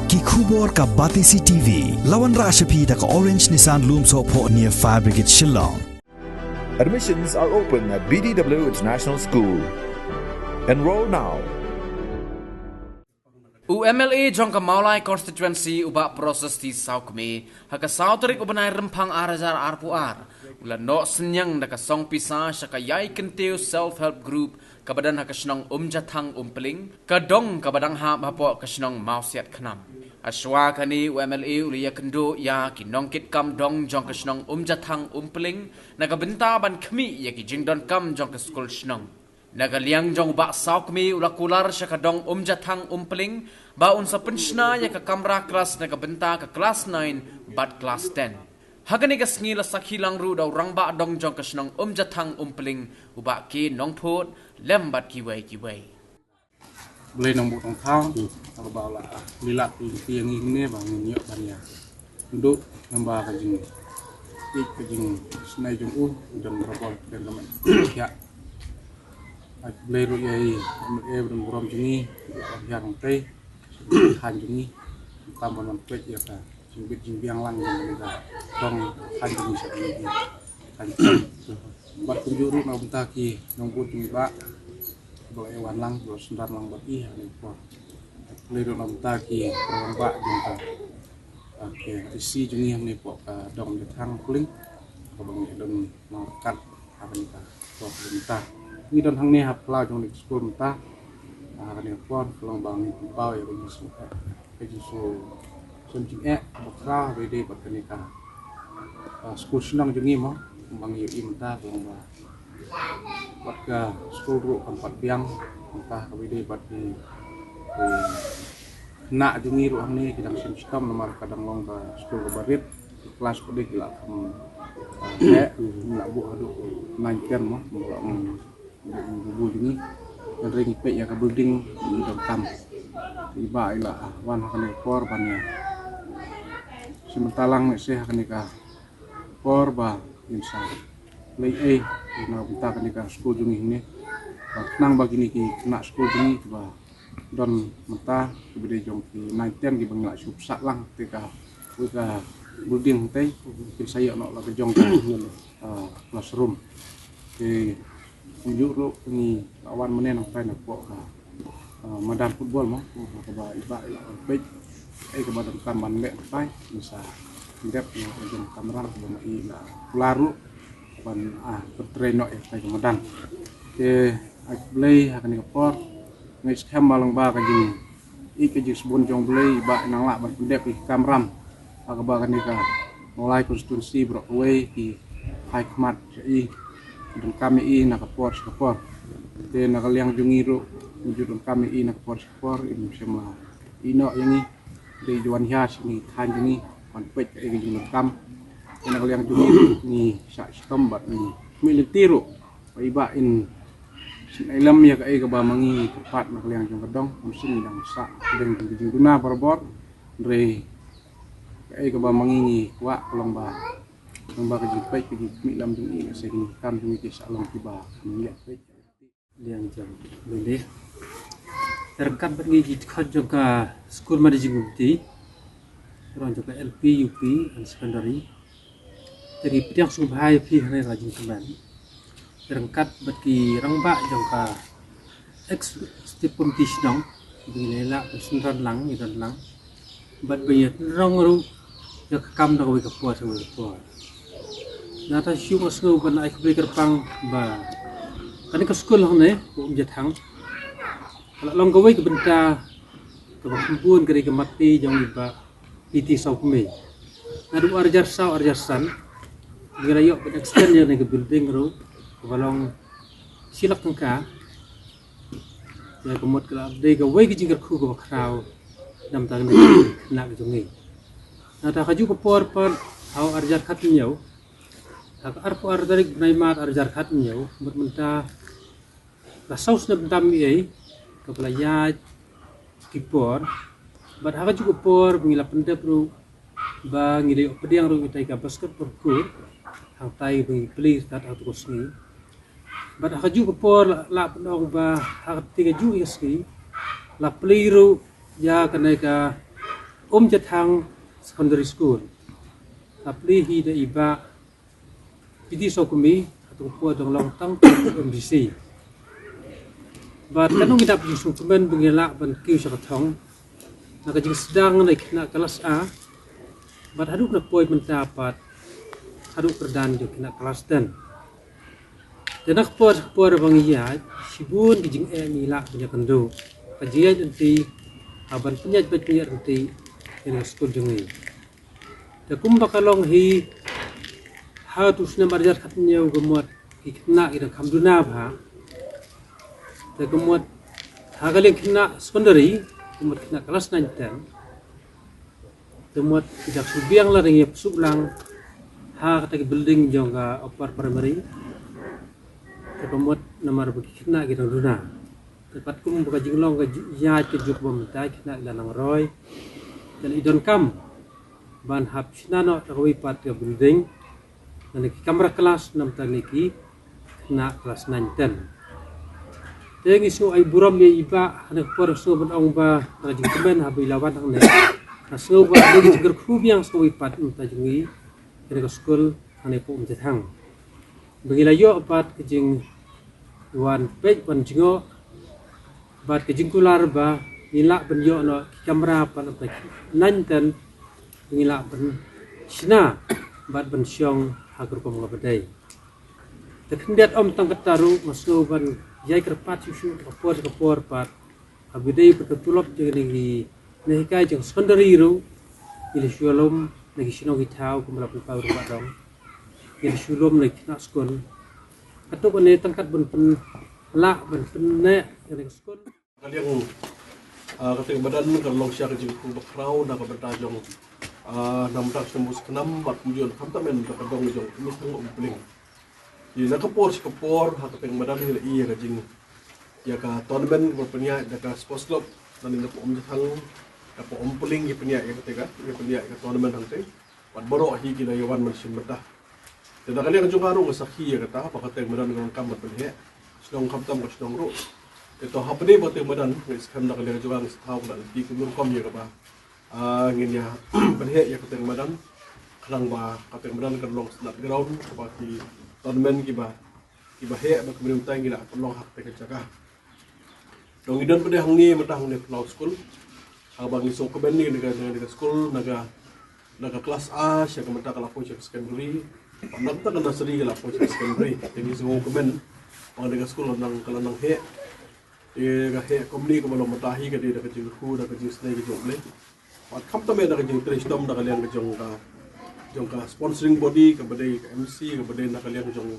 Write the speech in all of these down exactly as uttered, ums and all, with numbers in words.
Ki khubor ka Batesi T V. La wanrah sha phi da ka Orange Nissan Lumsohphoh near Fire Brigade Shillong. Admissions are open at B D W International School. Enroll now. U MLA jong ka Mawlai Constituency u Bah Prasasti Sawkmie ha ka saw tarik u bnai Rymphang ar hajar arphew ar u la noh synñiang da ka song pisa sha ka Ïai Kyntiew Self Help Group kaba don ha ka shnong Umjathang Umpling, ka dong kaba dang hap hapoh ka shnong Mawsiatkhnam. Hashwa kane u MLA u la ïakynduh ïa ki nongkitkam dong jong ka shnong Umjathang Umpling na ka bynta ban khmih ïa ki jingdonkam jong ka skul shnong. Na ka liang jong u Bah Sawkmie u la kular sha ka dong Umjathang Umpling ba un sa pynshna ïa ka kamra klas na ka bynta ka klas nine bad klas ten. Ha kane ka sngi la sakhi lang ruh da u rangbah dong jong ka shnong Umjathang Umpling u Bah K Nongphut lem bad kiwei kiwei. Blei Nongbuh Nongthaw, ha kaba la lilat ïa ngi hangne ba ngin ïoh ban ïa duh namar ka jingïeit ka jingsnei jong u, don barabor ka met. Ïa, ai Blei ruh ïa i, MLA ba don burom jong ngi, ruh ban ïa rong tei, khan jong ngi, tam ban ban peit ïa ka jingbit jingbiang lang jong ka dong khan jong ngi sha kane ki khan. Bad kumjuh ruh na ka bynta ki nongbud jong i Bah ba la ïa wan lang, ba la synran lang bad i ha kane ka por. Lei ruh na ka bynta ki rangbah jong ka, ah, ki DC jong ngi hangne hapoh ka dong Umjathang Umpling, kaba ngi don nang ryngkat ha kane ka por ka bynta. Ngi don hangne ha phyllaw jong kane ka skul mynta. Ha kane ka por ka long ba ngi pynpaw ïa ka jingsngewsih, ka jingsngewsih jingeh ba khraw ba ïadei bad kane ka, ah, skul shnong jong ngi mo, ba ngi ïohi mynta ka long ba bad ka skul ruh kan pat biang, mynta kaba ïadei bad ki, ki khynnah jong ngi ruh hangne ki dang shim shitom namar ka dang long ka skul kaba rit, ki klas pat de ki la kham, ah, heh, ki la buh haduh nine ten mo, mo la ong bubu jong ngi. Hynrei ngi peit ïa ka building ngi donkam. I Bah i la wan ha kane ka por ban ïa shim bynta lang lehse ha kane ka por ba ngin sa leit ei na ka bynta kane ka skul jong ngi hangne. Ba khnang ba kine ki khynnah skul jong ngi kiba don mynta kiba dei jong ki nine ten kiba ngi la shu pynshah lang te ka, ka building hangtei kin sa ïoh noh la ka jong ka, ah, classroom. Te kumjuh ruh ngi la wan mynne nangtai napoh ka, ah, madan football mo, kaba i Bah i la wan peit ei kaba donkam ban leh nangtai, ngi sa dep na ka jong kamram kaba ma i la kular ruh ban, ah, pyntrei noh ïa kata ka madan. Te ai Blei ha kane ka por ngi skhem ba long ba ka jing i ka jingsbun jong Blei i Bah i nang lah ban pyndep ïa ki kamram ha kaba kane ka Mawlai constituency baroh kawei ki phai khmat sha i, donkam ïa i na ka por sha ka por. Te na ka liang jong ngi ruh ngi ju donkam ïa i na ka por sha ka por, im shym la ïehnoh ïa ngi. Dei ju wan ïa sha ngi than jong ngi ban peit kaei ka jingdonkam. Te na ka liang jong ngi ruh ngi shah shitom bad ngi khmih lynti ruh ba i Bah in sngewlem ïa kaei kaba ma ngi kyrpad na ka liang jong ka dong, mynsiem ngi dang sah pdeng jong ka jingduna barabor. Hynrei kaei kaba ma ngi ngi kwah ka long ba, long ba ka jingpeit ka jingkhmih lem jong i, ka seng kam jong i ki sah long kiba ngi ïa peit. Liang jong Lili. Te ryngkat bad ngi ki dkhot jong ka skul managing committee, rong jong ka L P, U P and secondary. Te ngi pdiang sngewbha ïa phi hynrei la jingkmen. Te ryngkat bad ki rangbah jong ka executive committee shnong, ngi la lah ban synran lang, ngi don lang. Bad ba ïa pynrong ruh ïa ka kam da kawei ka por sha kawei ka por. Nangta shu nga sngew ban ai khublei kyrpang ba kane ka skul hangne ka Umjathang ka la long kawei ka bynta kaba kham bun ka dei ka mat jong i Bah P T Sawkmie. Naduh ar hajar saw ar hajar san ngi la ïoh ban extend ïa kane ka building ruh kaba long shi lak tyngka. Ïa ka mut ka la dei kawei ka jingkyrkhu kaba khraw na ka bynta kane ka khynnah ka jong ngi. Nangta kajuh ka por pat ha u ar hajar khathynñiew, ha ka arphew ar tarik bnai Mart ar hajar khathynñiew, mut mynta la saw snem tam ei kaba la ïaid ki por. Bad ha kajuh ka por ba ngi la pyndep ruh ba ngi la ïoh pdiang ruh ïa ka basketball court hangtai ba ngi plie tat ha tu ka sngi. Bad ha kajuh ka por la, la pynong ba ha kata kajuh ka sngi la plie ruh ïa kane ka Umjathang Secondary School. Ka plie hi da i Bah P D Sokumi, ha tu por dang long tang M D C. Bad ka nongïadap jingsngewkmen ba ngi lah ban kiew sha ka thong na ka jingsdang na ki khynnah klas A, bad haduh na poi mynta pat haduh kyrdan jong ki khynnah klas ten. Te na ka por ka por ba ngi ïaid, shibun ki jingeh ngi lah ban ïakynduh. Ka jingïaid lynti, ha ban pynïaid bad pynïaid lynti ïa ka skul jong ngi. Te kumba ka long hi, ha tu snem ar hajar khathynñiew ka mut ki khynnah ki dang kham duna bha. Te ka mut ha ka liang khynnah secondary, ka mut khynnah klas nine ten, te mut ki dak shu biang la dang ïa pynsuh lang ha kata ka building jong ka upper primary. Te ka mut namar ba ki khynnah ki dang duna. Te pat kum ba ka jinglong ka ju-, ïaid ka juk ba mynta ki khynnah ki la nang roi. Te la i donkam ban hap shna noh da kawei pat ka building, na ki kamra klas namar ta ki khynnah klas nine ten. Te ngi sngew ai burom ïa i Bah, ha kane ka por sngew ban ong ba na ka jingkmen haba i la wan hangne, nga sngew ba dei ka jingkyrkhu biang sa kawei pat namar ta jong ngi, kane ka skul hangne ha Umjathang. Ba ngi la ïoh pat ka jingwan peit wan jngoh, bad ka jingkular ba ngi lah ban ïoh noh ki kamra pat namar ta ki nine ten, ba ngi lah ban shna bad ban shong ha ka rukom kaba dei. Te khyndiat ym tang kata ruh, nga sngew ban ïai kyrpad shuh shuh ka por ka por pat, haba dei pat ka tulop jong ngi, ngi hikai jong secondary ruh, ngi la shu lum na ki shnong ki thaw kumba la pynpaw ruh ba dang, ngi la shu lum na ki khynnah skul. Katto katne tang kat ban pynlah ban pynneh ïa ka skul. Ka liang, ah, ka teng madan ka long sha ka jingkyrkhu bakhraw na ka bynta jong, ah, na ka bynta ka shnong Buskhnam bad kumjuh khamtam na ka bynta ka dong jong ka Umjathang Umpling. Ïa na ka por sha ka por ha ka teng madan ngi la ïa ka jing, ïa ka tournament ba pynïaid da ka sports club na ka Umjathang, ka Umpling ki pynïaid ïa ka teng ka, ki pynïaid ïa ka tournament hangtei. Bad baroh hi ki la ïa wan ban shim bynta. Te na ka liang jong nga ruh nga sakhi ïa kata ba ka teng madan ka long kam ban pynheh shnong khamtam ka shnong ruh. Te to hapdeng ba teng madan nga skhem na ka liang jong nga nga sa thaw ka la lynti kumno rukom ïa kaba, ah, ngin ïa pynheh ïa ka teng madan. Khnang ba ka teng madan ka long state ground kaba ki tournament kiba, kiba heh ba kumno tang ki la pynlong ha ka teng ka jaka. Dang ngi don pat hangne mynta hangne Phyllaw School. Haba ngi sngewkmen ïa kane ka, kane ka school na ka, na ka klas A sha ka mynta ka la poi sha ka secondary. Bad na ka mynta ka nursery ka la poi sha ka secondary. Te ngi sngewkmen ba kane ka school ka la nang, ka la nang heh. Te ka heh kumne kaba long mynta hi ka dei da ka jingkyrkhu da ka jingsnei ka jong U Blei. Bad khamtam eh da ka jingtrei shitom na ka liang ka jong ka, jong ka sponsoring body kaba dei ka M C kaba dei na ka liang jong,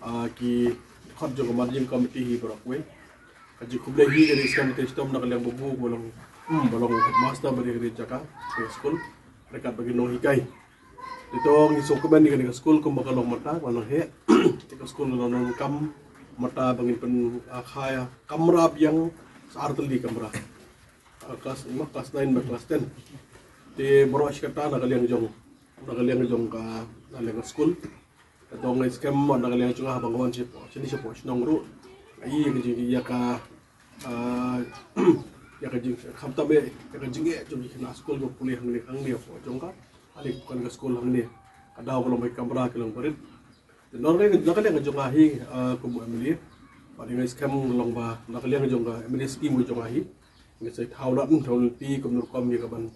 ah, ki dkhot jong ka managing committee hi baroh kawei. Ka jingkhublei hi ka dei skhem trei shitom na ka liang babu kaba long, hmm, ba long headmaster ba dei ka dei jaka ka school. Ryngkat bad ki nonghikai. Te to ngi sngewkmen ïa kane ka school kumba ka long mynta, ka long heh. Te ka school ka long kam mynta ba ngin pyn, ah, kha ïa kamra biang sa ar tylli kamra. Ah, klas, ma klas nine bad klas ten. Te baroh shi katta na ka liang jong, na ka liang jong ka, na liang ka school. Te to ngi skhem na ka liang jong nga haba nga wan shapoh, shane shapoh shnong ruh. Ïa ka jing, ïa ka, ah, ïa ka jing, khamtam eh, ïa ka jingeh jong ki khynnah school ba pule hangne, hangne hapoh jong ka. Hangne hapoh ka school hangne. Ka daw ka long ba ki kamra ki long barit. Te na ka liang, na ka liang jong nga hi, ah, kum u M L A. Bad nga skhem long ba na ka liang jong ka M L A scheme jong nga hi. Ngi sa thaw lad, thaw lynti kumno rukom ïa ka ban,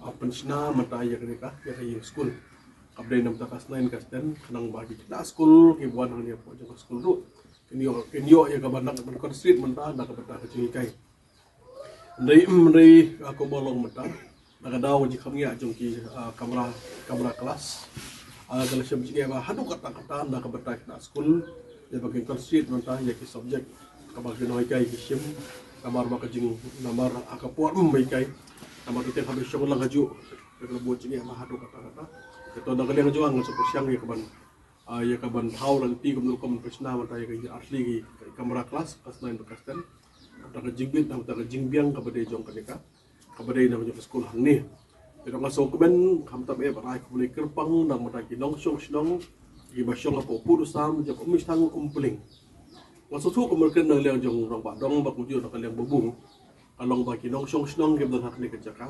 ah, pynshna mynta ïa kane ka, ïa ka ïing school. Kaba dei na ka bynta ka klas nine klas ten, khnang ba ki khynnah school kiba wan hangne hapoh jong ka school ruh kin ïoh, kin ïoh ïa ka ban, ban concentrate mynta na ka bynta ka jinghikai. Hynrei, hynrei, ah, kumba long mynta, na ka daw ka jingkham ngiah jong ki, ah, kamra, kamra klas. Ah, ka la shem jingeh ba haduh katta katta na ka bynta ki khynnah school, ïa ba kin concentrate mynta ïa ki subject kaba ki nonghikai ki shim, namar ba ka jing, namar, ah, ka por, mm, ba hikai. Namar te haba shong lang hajuh, ka la bud jingeh ba haduh katta katta. Te to na ka liang jong nga nga sa pyrshang ïa ka ban, ah, ïa ka ban thaw lynti kumno rukom pynshna mynta ïa ka, ïa ar tylli ki kamra klas, klas nine bad klas ten. Mynta ka jingbit, mynta ka jingbiang kaba dei jong kane ka, kaba dei na ka jong ka school hangne. Te nga sngewkmen khamtam eh bad ai khublei kyrpang na ka bynta ki nongshong shnong kiba shong hapoh pud u sam jong ka Umjathang Umpling. Nga sngewthuh kumba kren na ka liang jong u rangbah dong bad kumjuh na ka liang babu. Ka long ba ki nongshong shnong kiba don ha kane ka jaka,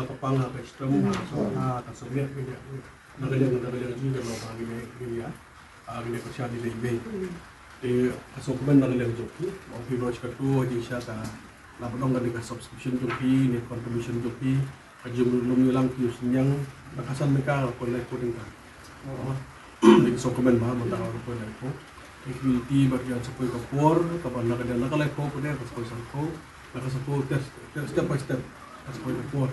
ha ka pang, ha ka stem, ha ka sngewbha, ha ka sngewbha, na ka liang, na ka liang jong ka long ha ngi ne, ngi ne, ah, ngi ne ka sha ngi ne, ngi ne. Te ka sngewkmen na ka liang jong phi, ong phi ba sha kato jingshisha ka, na ba dang ka dei ka subscription jong phi, ne contribution jong phi, ka jinglum ïalang phi u synñiang, na ka san ne ka, ka lai ko ding ka. Te ka sngewkmen ba, mynta ka ko lai ko. Te phi ti ba ki ïa sa poi ka por, kaba na ka dei na ka lai ko, ka dei ka sa poi sa ko, na ka sa ko, step, step by step. Ka spoi ka por.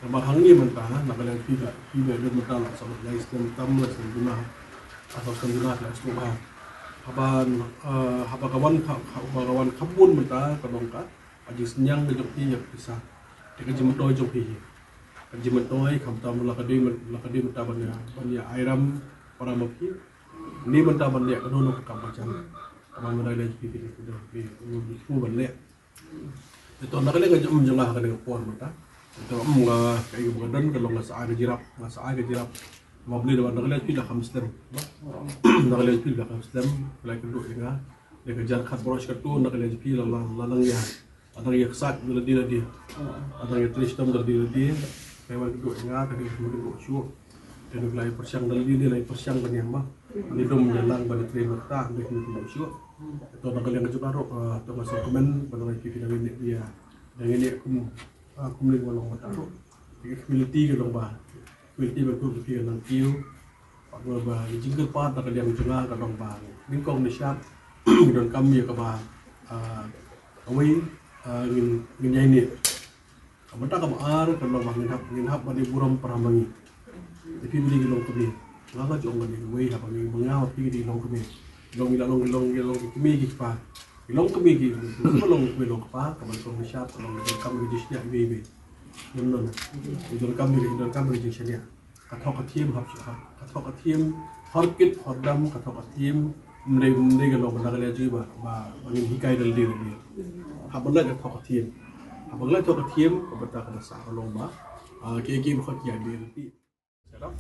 Namar hangne mynta na ka liang phi ba, phi ba don mynta la saw lai snem tam, lai snem duna, la saw snem duna la snem ha. Haba, eh, haba ka wan ka, haba ka wan kham bun mynta ka long ka, ka jingsniang ka jong phi ïa ka pisa. Te ka jingmyntoi jong phi hi. Ka jingmyntoi khamtam la ka dei myn-, la ka dei mynta ban ïa, ban ïa ai ram para ma phi. Ni mynta ban leh kano kano ka kam ka jam. Ka ban ban leh phi phi phi phi phi ban leh. Te to na ka liang ka jong, jong nga ha kane ka por mynta. Te to, mm, nga, kaei kaba nga don ka long nga sa ai ka jingïarap, nga sa ai ka jingïarap. Nga believe ba na ka liang phi la kham slem. Na ka liang phi la kham slem, phi la kynduh ïa nga. Te ka jar khat baroh shi katta na ka liang phi la, la, la nang ïa, la nang ïa ksaid lade lade. La nang ïa trei shitom lade lade. Ka wan kynduh ïa nga, ka dei kynduh shuh. Te ngi la ïa pyrshang da lade, la ïa pyrshang ban ïa ma. Ngi dum ïa lang ban ïa trei ma kata, ngi kynduh shuh. To na ka liang ka jong nga ruh, ah, to nga sngewkmen ba ngi phi phi dang ïa, dang ïa kum, ah, kum lei ba long ma ta ruh. Te ka humility ka long ba, humility ba kum phi ka nang kiew. Bad ba ka jingkyrpad na ka liang jong nga ka long ba nyngkong nyngshap ngi donkam ïa kaba, ah, kawei, ah, ngin, ngin ïaineh. Ka bynta kaba ar ka long ba ngin hap, ngin hap ban ïa burom para ma ngi. Te phi ba dei ki longkmie. Nga nga jong nga dei kawei haba ngi, ma nga ma phi ki dei longkmie. Long ngi la long, long ngi long ki kmie ki kpa. Ki longkmie ki, ki long kmie long kpa, kaba nyngkong nyngshap ka long ka donkam ka jingshaniah iwei iwei. Ngim don. Ki donkam, ki donkam ka jingshaniah. Ka thok ka thiem hap, hap, ka thok ka thiem, hor kit hor dam, ka thok ka thiem. Ym dei, ym dei ka long ba na ka liang jong ngi ba, ba, ba ngin hikai da lade lade. Hap ban lait ka thok ka thiem. Hap ban lait thok ka thiem, ka bynta kaba sah ka long ba, ah, kiei kiei ba khot ki ïa lade lade. Sha dap.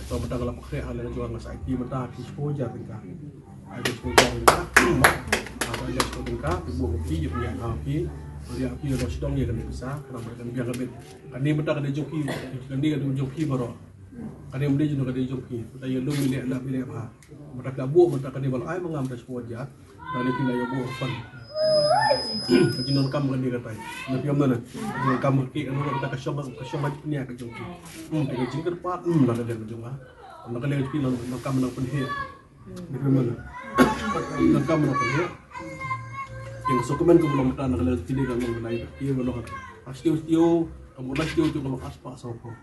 To bynta ka la pynkhreh ha la jong nga sa ai ti mynta phi shiphew hajar tyngka. Ai phi shiphew hajar tyngka. Ai phi shiphew tyngka, phi buh phi, ïa phi ïa phi. Ïa phi ïa sdong ïa kane pisa, kane ba kan biang ka bit. Kane mynta kane jong phi, kane kane jong phi baroh. Kane mynta jong kane jong phi. Mynta ïa lum ïa leh lap ïa leh bha. Mynta ka buh mynta kane ba la ai ma nga mynta shiphew hajar. Kane phi la ïa buh pan. Ka jingdonkam kane ka tai. Na phi ïa mynta. Ka jingdonkam ki kane ka shong ka shong ka jingpynïaid ka jong phi. Hmm, ka jingkyrpad, hmm, la ka dei ka jong nga. Mynta ka dei phi la donkam na pynhiar. Donkam na pynhiar. Ïa ka sngewkmen kaba long mynta na ka liang phi dei ka long na ka liang phi ka long. Shuh shuh, ka mut la shuh shuh ka long arspah sawphew.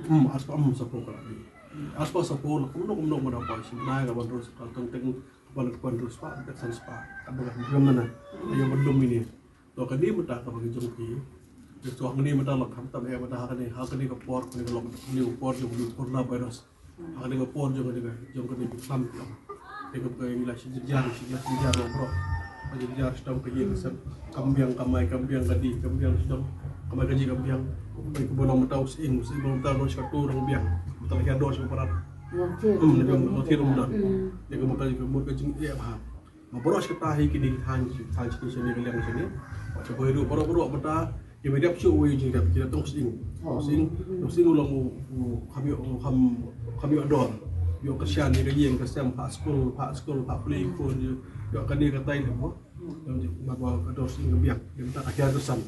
Hmm, arspah, hmm, sawphew ka la dei. Arspah sawphew la kumno kumno mynta ba shi nai ka ban rus ka teng teng ka ban ka ban rus spah, ka san spah. Ka ba ka jong na. Ïa ban lum ine. To kane mynta kaba ka jong phi. Te to hangne mynta la khamtam eh mynta ha kane, ha kane ka por, kane ka long, kane ka por jong ka coronavirus. Ha kane ka por jong kane ka, jong kane ka kam ka. Te ka ba ka ïa la shi jynjar, shi la shi jynjar long bro. Ka jynjar shitom ka ïing ka sem. Kam biang, kam ai, kam biang ka dih, kam biang shitom. Kam ai ka dih, kam biang. Ka ba long mynta u sying, u sying ba long mynta dor shi kato dang biang. Mynta la ïa dor shi parat. Hmm, na biang ka thir mynta. Te ka ba ka, ka mut ka jingeh bha. Ma baroh shi katta hi kine ki thaiñ, thaiñ shane shane ka liang shane. Bad ka baroh baroh baroh mynta ki ba dep shuh wei jingdep ki la tong sying. Tong sying, tong sying u long u, u kham ïoh, u kham, kham ïoh dor. Ïoh kyrshan ïa ka ïing ka sem, phah skul, phah skul, phah pule khun, ïoh kane ka tai ne mo. Ïoh ma ba ka dor sying ka biang. Mynta ka hiar ka san.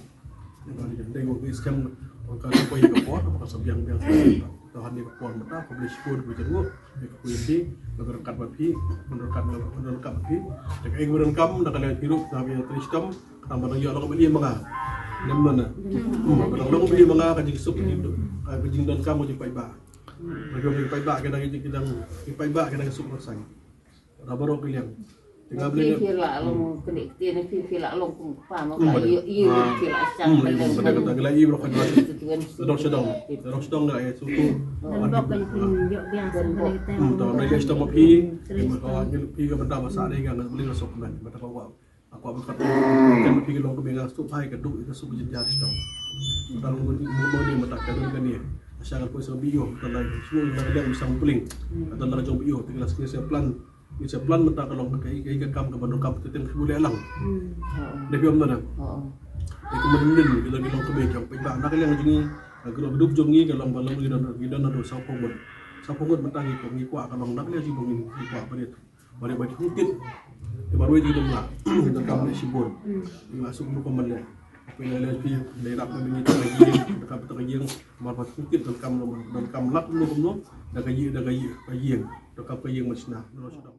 Dei ngi skhem ka, ka poi ka por ka sa biang biang. To hangne ka por mynta ka blei shipor ka jong ngi. Ka poi phi, ka ryngkat bad phi, ka ryngkat bad phi. Ka ïing ka ryngkat na ka liang phi ruh ka ba ïa trei shitom. Ka ba dang ïoh long ka bad ïa ma nga. Ngam mane. Ba dang long ka bad ïa ma nga ka jingsuk ka jingdonkam ka jingpaidbah. Ka jingpaidbah ka dang, ka jingpaidbah ka dang suk rasa. Ra baroh ki liang. Te nga phi, phi la long kane kti ne phi, phi la long kum kpa ma ka ïoh ïoh phi la shang ka liang. Ka dang la ïoh baroh ka dang. Dang sdang. Dang sdang la ïoh suku. Dan bok kan phi ïoh biang sa kane kti. Hmm, dang la ïoh sdang ma phi. Ma ka wan phi ka bynta ba sa dei ka nga beli la sok men. Bynta ka wa. Aku ba kat kan phi long ka bynta suk phai ka duk ka suk jin jar sdang. Dang mo mo ni ma ta ka dang kane. Sa ka poi sa bi ïoh ka la shu la liang sang pling. Ka dang la jong bi ïoh te la skri sa plan. Ngi sa plan mynta ka long ka, ka, ka kam ka ban donkam te teng shu leh lang. Hmm. Dei phi ong mynta. Te ka mynnin ngi la ngi long ka mei jong phi ba na ka liang jong ngi, ka group, group jong ngi ka long ba long ngi don, ngi don na do sawphew ngut. Sawphew ngut mynta ngi ko ngi kwah ka long na ka liang jong ngi ngi kwah ba dei. Ba dei ba dei hungkit. Te ba roi jong ngi don la. Ngi donkam ne shibun. Ngi la suk rukom ban leh. Phi la leh phi, leh rap ba ngi ta ka ïing, ta ka, ta ka ïing. Mar ba hungkit donkam, donkam lap kumno kumno. Da ka ïing, da ka ïing, ka ïing. Donkam ka ïing mashna. Ngi la shu dang.